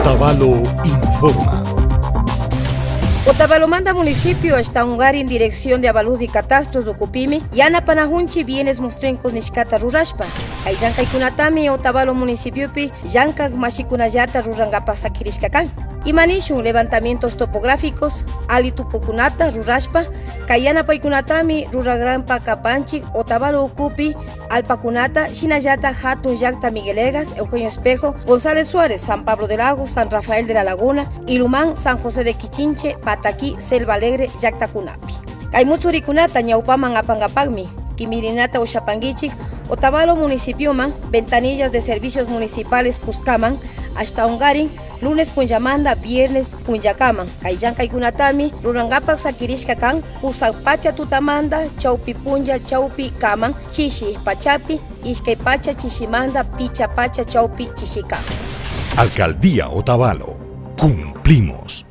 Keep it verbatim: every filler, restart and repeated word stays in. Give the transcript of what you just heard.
Otavalo informa. Otavalomanta municipio ashtawankarin Dirección de Avalús y Catastros ukupimi yanapanajunchik bienes mostrencos nishkata rurashpa. Kay llankaykunatami Otavalo municipiopi llankak mashikunallata rurankapak sakirishka kan. Ima nishun, levantamientos topográficos, alli tupukunata rurashpa, kay yanapaykunatami ruragranpa kapanchik Otavalo ukupi allpakunata, shinallata hatun llakta Miguel Egas, Eugenio Espejo, González Suárez, San Pablo de Lago, San Rafael de la Laguna, Ilumán, San José de Quichinche, Pataquí, Selva Alegre llaktakunapi. Kay mutsurikunata ñawpaman apankapakmi kimirinata ushapankichik Otavalo municipioman ventanillas de servicios municipales kuskaman, ashtawankarin lunes punllamanta viernes punllakaman. Kay llankaykunatami rurankapak sakirishka kan pusak pacha tutamanta chawpi punlla chawpi kaman, chishi pachapi, ishkay pacha chishimanta picha pacha chawpi chishikaman. Alcaldía Otavalo, cumplimos.